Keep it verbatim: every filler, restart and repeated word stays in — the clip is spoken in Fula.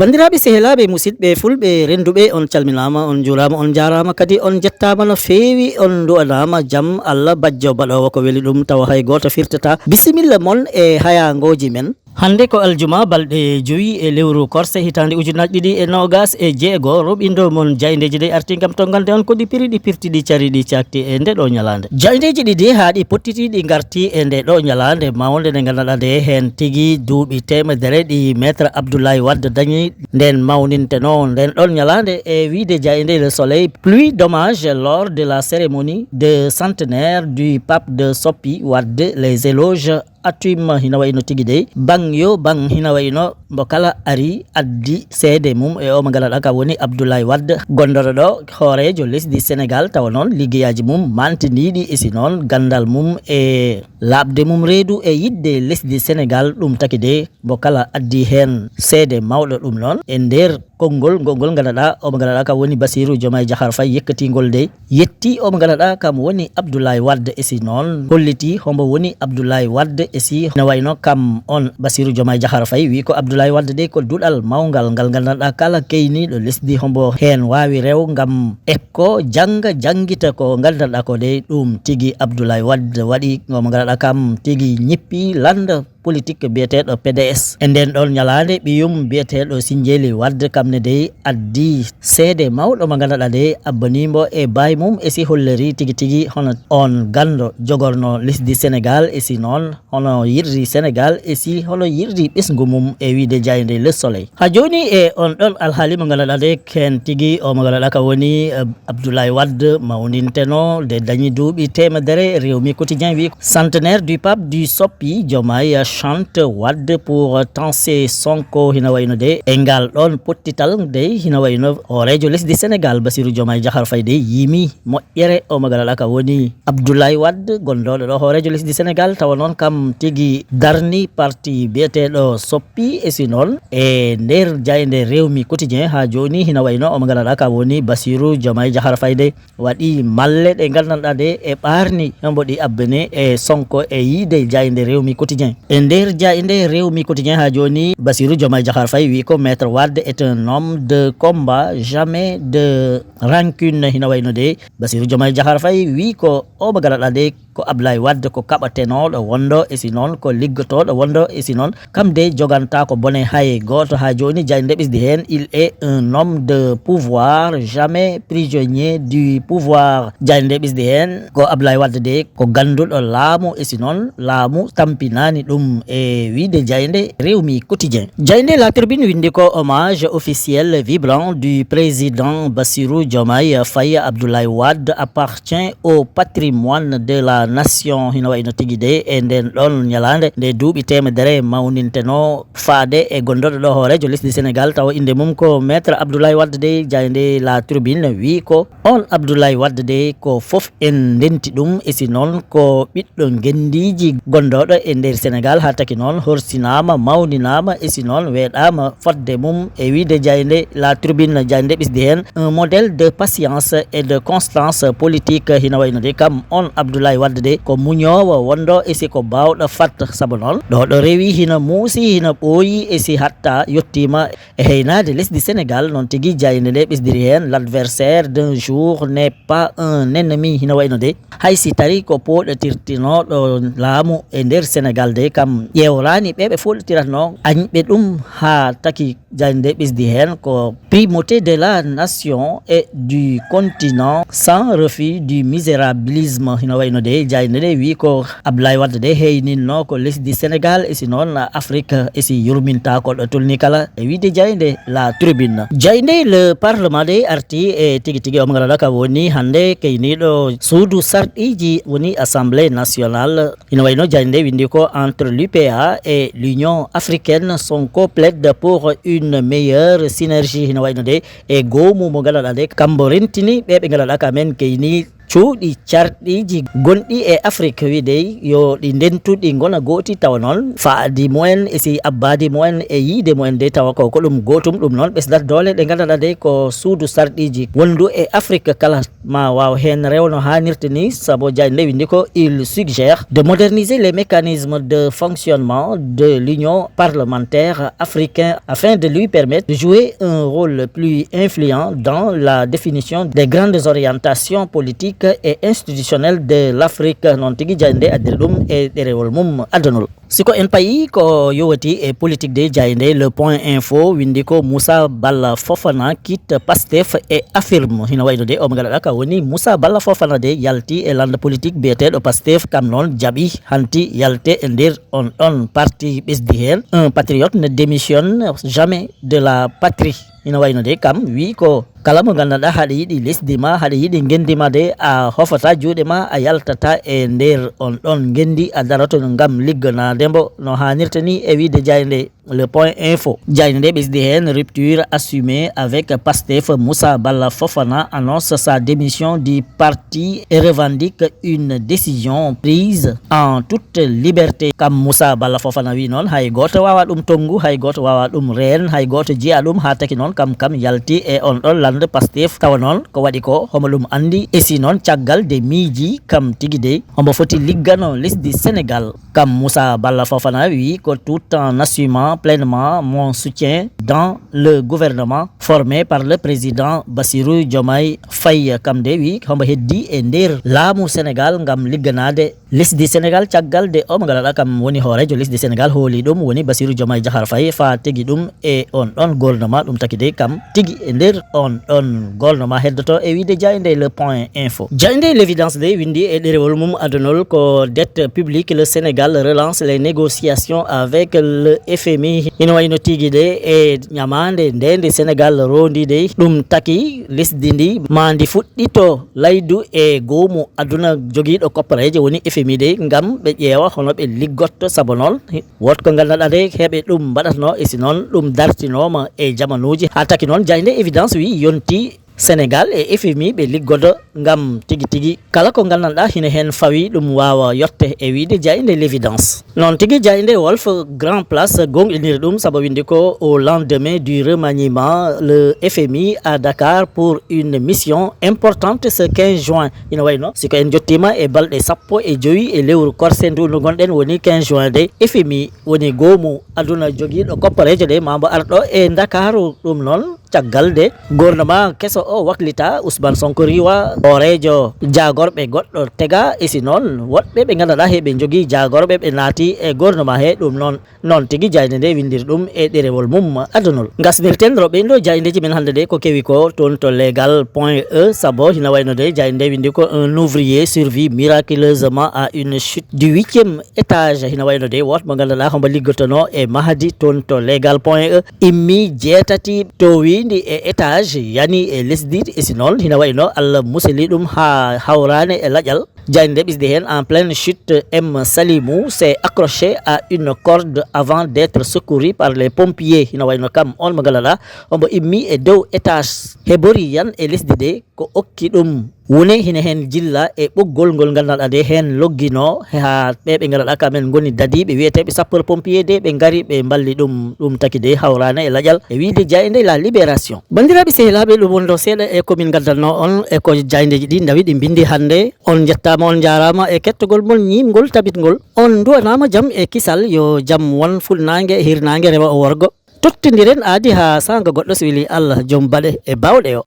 Banndiraaɓe, sehilaaɓe, musidɓe fulɓe rennduɓe, on calminaama, on njuuraama, on njaaraama, kadi on njettaama no feewi, on nduwanaama jam Allah bajjo baɗoowo ko weli ɗum, tawa hay gooto firtataa. Bisimilla mon e hayaangooji men. Hannde ko aljuma, balɗe jowi e lewru korse, hitaande ujunaaji ɗiɗi e noogas e jeego. Roɓindo mon jaayndeeji ɗe arti ngam tonngande on kodi piri ɗi pirti ɗi cari ɗi cakti e nde ɗo ñalaande. Jaayndeeji ɗiɗi haa ɗi pottiti ɗi ngarti e nde ɗo ñalaande mawnde nde nganndanɗaa nde heen tigi duuɓi teemedere ɗi Maître Abdoulaye Wade dañi nden mawninteno nden ɗon ñalaande e wiide jaaynde Le Soleil, plus d'hommages lors de la cérémonie de centenaire du pape de Soppi Wade, les éloges Atum hina wayno tigi dey, bang yo bang hina wayno mbo kala ari addi seede mum e o mo nganndanɗaa kam woni Abdoulaye Wade, gonndoɗo ɗo hooreejo lesdi Senegal, tawa noon liggeyaaji mum mantiniiɗi, e si noon ganndal mum e laaɓde mum reedu e yiɗde lesdi Senegal, ɗum taki dey mbo kala addi heen seede mawɗo. Ɗum noon e nder konngol ngol ngol nganndanɗaa, o mo nganndanɗaa kam woni Bassirou Diomaye Diakhar Faye yekkatingol dey, yetti o mo nganndanɗaa kam woni Abdoulaye Wade, e si noon holliti hombo woni Abdoulaye Wade, e si no wayno kam on Bassirou Diomaye Diakhar Faye wi ko Abdoulaye Wade dey ko duɗal mawngal ngal nganndanɗaa kala keyniiɗo lesdi hombo heen waawi rew ngam ekko jannga janngita ko nganndanɗaa ko dey. Ɗum tigi Abdoulaye Wade waɗi o mo nganndanɗaa kam tigi ñippi lannda politique biyeteeɗo P D S. E nden ɗon ñalaande ɓiyum biyeteeɗo Sinjeeli Wade kam ne dey addi seede mawɗo mo nganndanɗaa dey abbanii mbo e baay mum, e si holleri tigi tigi hono on ganndo jogorno lesdi Senegal, e si noon hono yiɗri Senegal, e si hono yiɗri ɓesngu mum e wiide jaaynde Le Soleil. Haa jooni e on ɗon alhaali mo nganndanɗaa dey heen tigi o mo nganndanɗaa kam woni, eh, Abdoulaye Wade mawninteno nde dañi duuɓi teemedere. Rewmi Quotidien wi centenaire du pape du Soppi, Diomaye chante Wade pour tancer Sonko. Hina wayno dey e ngal ɗon pottital dey hina wayno hooreejo lesdi Senegal Bassirou Diomaye Diakhar Faye dey yimi moƴƴere o mo nganndanɗaa kam woni Abdoulaye Wade, gonndoɗo ɗo hooreejo lesdi Senegal, tawa noon kam tigi darni parti biyeteeɗo Soppi, e si noon e nder jaaynde Rewmi Quotidien haa jooni hina wayno o mo nganndanɗaa kam woni Bassirou Diomaye Diakhar Faye dey waɗi malle ɗe nganndanɗaa dey e ɓaarni hombo ɗi abbene e Sonko e yiide jaaynde Rewmi Quotidien. E nder jaaynde Rewmi Quotidien haa jooni Bassirou Diomaye Diakhar Faye wi ko Maître Wade est un homme de combat, jamais de rancune. Hina wayno dey Bassirou Diomaye Diakhar Faye wi ko o mo nganndanɗaa dey ko Abdoulaye Wade ko kaɓatenooɗo wonndo, e si noon ko liggotooɗo wonndo, e si noon kam dey jogantaako bone hay gooto. Haa jooni jaaynde ɓesdi heen, il est un homme de pouvoir, jamais prisonnier du pouvoir. Jaaynde ɓesdi heen ko Abdoulaye Wade dey ko gannduɗo laamu, e si noon laamu tampinaani ɗum e wiide jaaynde Rewmi Quotidien. Jaaynde La Tribune winndi ko hommage officiel vibrant du président Bassirou Diomaye Faye, Abdoulaye Wade appartient au patrimoine de la nation. Hina wayno tigi dey e nden ɗon ñalaande nde duuɓi teemedere mawninteno faade e gonndoɗo ɗo hooreejo lesdi Senegal, tawa innde mum ko Maître Abdoulaye Wade dey, jaaynde La Tribune wi ko on Abdoulaye Wade dey ko fof en ndenti ɗum, e si noon ko ɓiɗɗo ngenndiiji gonndoɗo e nder Senegal, haa taki noon horsinaama, mawninaama, e si noon weeɗaama fodde mum e wiide jaaynde La Tribune, jaaynde ɓesdi heen un modèle de patience et de constance politique. Hina wayno dey kam on Abdoulaye Wade dey ko muñoowo wonndo, e si ko baawɗo fat, sabu noon ɗo ɗo rewi hina muusi, hina ɓooyi, e si hatta yettiima e heynaade lesdi Senegal. Noon tigi jaaynde nde ɓesdiri heen, l'adversaire d'un jour n'est pas un ennemi. Hina wayno dey hay si tawi ko pooɗotirtinooɗo laamu e nder Senegal dey kam ƴeewraani ɓe ɓe fooɗotiratnoo añɓe ɗum, haa taki jaaynde nde ɓesdi heen ko primauté de la nation et du continent sans refus du misérabilisme. Hina wayno dey jaaynde nde wi ko Abdoulaye Wade dey heyninno ko lesdi Senegal, e si noon Afrique, e si yurmintaako ɗo tolni kala e wiide jaaynde La Tribune. Jaaynde Le Parlement dey arti e tigi tigi o mo nganndanɗaa kam woni hannde keyniiɗo suudu sarɗiiji woni Assemblée nationale. Hina wayno jaaynde nde winndi ko entre l'U P A et l'Union africaine, Sonko plaide pour une meilleure synergie. Hina wayno dey e goomu mo nganndanɗaa dey kambo rentini ɓe ɓe nganndanɗaa kam en keyni cuuɗi carɗiiji gonɗi e Afrik, wiide yo ɗi ndentu, ɗi ngona gooti, tawa noon faadi mumen e si abbaadi mumen e yiide mumen de, tawa ko, ko ɗum gootum. Ɗum noon ɓesdat doole ɗe nganndanɗaa de ko suudu sarɗiiji wondu e Afrik kala ma waaw heen rewno haanirta ni, sabu jaaynde nde winndi ko: il suggère de moderniser les mécanismes de fonctionnement de l'Union parlementaire africaine afin de lui permettre de jouer un rôle plus influent dans la définition des grandes orientations politiques et institutionnelles de l'Afrique. Noon tigi jaaynde nde addiri ɗum e ɗerewol mum addanol. Si ko en payi ko yowati e politique de, jaaynde Le Point Info winndi ko: Moussa Balla Fofana quitte Pastef et affirme. Hino wayno de o mo nganndanɗaa ka woni Moussa Balla Fofana de yalti e lande politique biyeteeɗo Pastef, kam noon jaɓi hanti yalte e nder on ɗon parti. Ɓesdi heen: un patriote ne démissionne jamais de la patrie. Hino wayno de kam wi ko kala mo nganndanɗaa haɗa yiɗi lesdi ma, haɗa yiɗi ngenndi ma de, a hofata juuɗe ma, a yaltata e nder on ɗon ngenndi, a daroto ngam ligganaade mbo no haanirta ni, e wiide jaaynde Le Point Info. Jaaynde nde ɓesdi heen: rupture assumée avec Pastef, Moussa Balla Fofana annonce sa démission du parti et revendique une décision prise en toute liberté. Kam Moussa Balla Fofana wi noon hay gooto waawa ɗum tonngu, hay gooto waawa ɗum reen, hay gooto jiya ɗum, haa taki noon kam, kam yalti e on ɗon lande Pastef. Tawa noon ko waɗi ko homo ɗum anndi, e si noon caggal de miiji kam tigi de homo foti liggano lesdi Sénégal. Kam Moussa Balla Fofana wi ko: tout en assumant pleinement mon soutien dans le gouvernement formé par le président Bassirou Diomaye Faye. Kam de wi homo heddi e nder laamu Sénégal ngam ligganaade lesdi Sénégal, caggal de o mo nganndanɗaa kam woni hooreejo lesdi Sénégal hooli ɗum, woni Bassirou Diomaye Diakhar Faye, faa tigi ɗum e on ɗon gouvernement. Ɗum taki de kam tigi e nder on ɗon gouvernement heddoto, e wiide jaaynde Le Point Info. Jaaynde L'Évidence de winndi e ɗerewol mum addanol ko: dette publique, le Sénégal relance les négociations avec le F M I. Hino wayno tigi de e ñamaande nde nde Sénégal roondi de, ɗum taki lesdi ndi ma ndi fuɗɗito laydu e goomu aduna jogiiɗo koppareeje woni F M I de, ngam ɓe ƴeewa hono ɓe liggotto, sabu noon woto ko nganndanɗaa de heɓe ɗum mbaɗatno, e si noon ɗum dartinooma e jamanuuji. Haa taki noon jaaynde Évidence wi yonti Sénégal e F M I ɓe liggodo ngam tigi tigi kala ko nganndanɗaa hino heen fawi ɗum waawa yotte, e wiide jaaynde L'Évidence. Noon tigi jaaynde Walf Grand Place goongɗiniri ɗum, sabu winndi ko: au lendemain du remaniement, le F M I à Dakar pour une mission importante ce quinze juin. Ina wayno si ko en jottiima e balɗe sappo e jowi e lewru korse ndu ndu ngonɗen woni quinze juin de, F M I woni goomu aduna jogiiɗo koppareejo de ma mbo arɗo e Ndakaaru. Ɗum noon caggal de gouvernement keso o waklita, Ousmane Sonko riiwa, hooreejo jaagorɓe goɗɗo tega, e si noon woɗɓe ɓe nganndanɗaa he ɓe njogii jaagorɓe ɓe naati e gouvernement he. Ɗum noon, noon tigi jaaynde nde winndiri ɗum e ɗerewol mum adunol. Ngasnirten ro ɓeyndo jaayndeeji men hannde de ko kewi ko toon to Legal point E, sabu hina wayno de jaaynde nde winndi ko: un ouvrier survit miraculeusement à une chute du huitième étage. Hina wayno de woto mo nganndanɗaa hombo liggotono e mahdi toon to Legal point E, immi jeetati towindi e étage, yani e lesdi, e si noon hina wayno Allah musali ɗum haa hawraani e laƴal. Jaaynde nde ɓisdi heen: en pleine chute, M Salimou s'est accroché à une corde avant d'être secouru par les pompiers. Hina wayno kam on mo nganndanɗaa hombo immi e dow étage he bori yan e lesdi de, ko okki ɗum wune hina heen jilla e ɓoggol ngol nganndanɗaa de heen logginoo, haa ɓe ɓe nganndanɗaa kamen ngoni dadiiɓe wiyeteeɓe sapeur pompier de, ɓe ngari ɓe mballi ɗum. Ɗum taki de hawraani e laƴal, e wiide jaaynde La Libération. Banndiraaɓe sehilaaɓe, ɗum wonɗo seeɗa e ko min ngaddanno on e ko jaayndeeji ɗi ndawi ɗi mbindi hannde. On njettaama, on njaaraama e kettogol mon ñiimgol tabitgol. On nduwanaama jam e kisal, yo jam won fulnaange e hirnaange rewo e worgo. Tottondiren aadi haa saanga goɗɗo, so weli Allah, jom baɗe e baawɗe o.